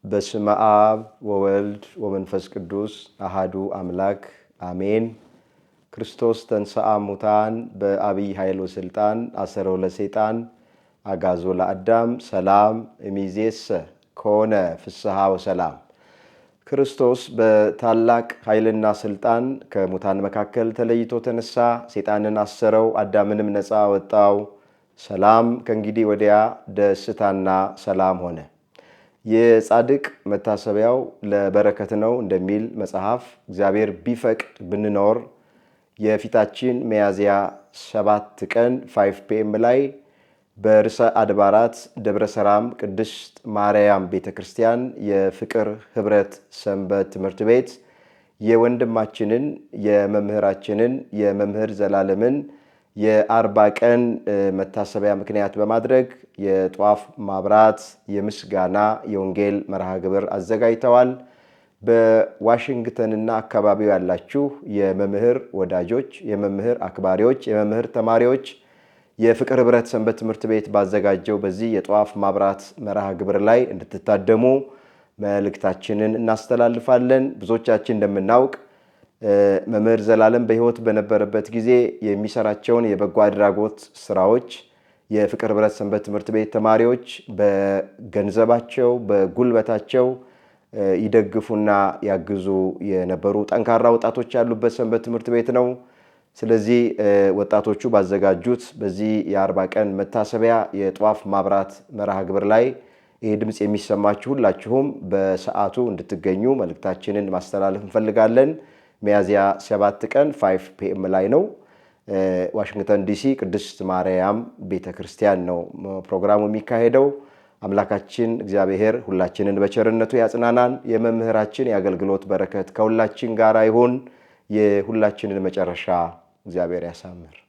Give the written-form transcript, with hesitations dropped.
በስመ አብ ወወልድ ወመንፈስ ቅዱስ አሃዱ አምላክ አሜን። ክርስቶስ ተንሥአ እሙታን በአብይ ኃይል ወስልጣን አሰሮ ለሰይጣን አጋዞ ለአዳም ሰላም እሚዜሰ ከሆነ ፍስሐ ወሰላም። ክርስቶስ በታላቅ ኃይልና ስልጣን ከሙታን መካከል ተለይቶ ተነሳ። ሰይጣንን አሰረው፣ አዳምንም ነፃ ወጣው። ሰላም ከእንግዲህ ወዲያ ደስታና ሰላም ሆነ። የጻድቅ መታሰቢያው ለበረከት ነው እንደሚል መጽሐፍ፣ እግዚአብሔር ቢፈቅድ ብንኖር የፊታችን ሚያዝያ 7 ቀን 5 PM ላይ በርዕሰ አድባራት ደብረ ሰላም ቅድስት ማርያም ቤተ ክርስቲያን የፍቅር ህብረት ሰንበት ትምህርት ቤት የወንድማችንን የመምህራችንን የመምህር ዘላለምን የ40 ቀን መታሰቢያ ምክንያት በማድረግ የጧፍ ማብራት የምስጋና የወንጌል መርሃ ግብር አዘጋጅተዋል። በዋሽንግተንና አካባቢው ያላችሁ የመምህር ወዳጆች፣ የመምህር አክባሪዎች፣ የመምህር ተማሪዎች የፍቅር ህብረት ሰንበት ትምህርት ቤት ባዘጋጀው በዚህ የጧፍ ማብራት መርሃ ግብር ላይ እንድትታደሙ መልእክታችንን እናስተላልፋለን። ብዙዎቻችን እንደምናውቅ መምህር ዘላለም በሕይወት በነበረበት ጊዜ የሚሰራቸውን የበጎ አድራጎት ስራዎች የፍቅር ህብረት ሰንበት ትምህርት ቤት ተማሪዎች በገንዘባቸው፣ በጉልበታቸው ይደግፉና ያግዙ የነበሩ ጠንካራ ወጣቶች ያሉበት ሰንበት ትምህርት ቤት ነው። ስለዚህ ወጣቶቹ ባዘጋጁት በዚህ የ40 ቀን መታሰቢያ የጧፍ ማብራት መርሃ ግብር ላይ ይህ ድምፅ የሚሰማችሁ ሁላችሁም በሰዓቱ እንድትገኙ መልእክታችንን ማስተላለፍ እንፈልጋለን። ሚያዝያ 7 ቀን 5 PM ላይ ነው። ዋሽንግተን ዲሲ ቅድስት ማርያም ቤተ ክርስቲያን ነው ፕሮግራሙ የሚካሄደው። አምላካችን እግዚአብሔር ሁላችንን በቸርነቱ ያጽናናን። የመምህራችን የአገልግሎት በረከት ከሁላችን ጋር ይሁን። የሁላችንን መጨረሻ እግዚአብሔር ያሳምር።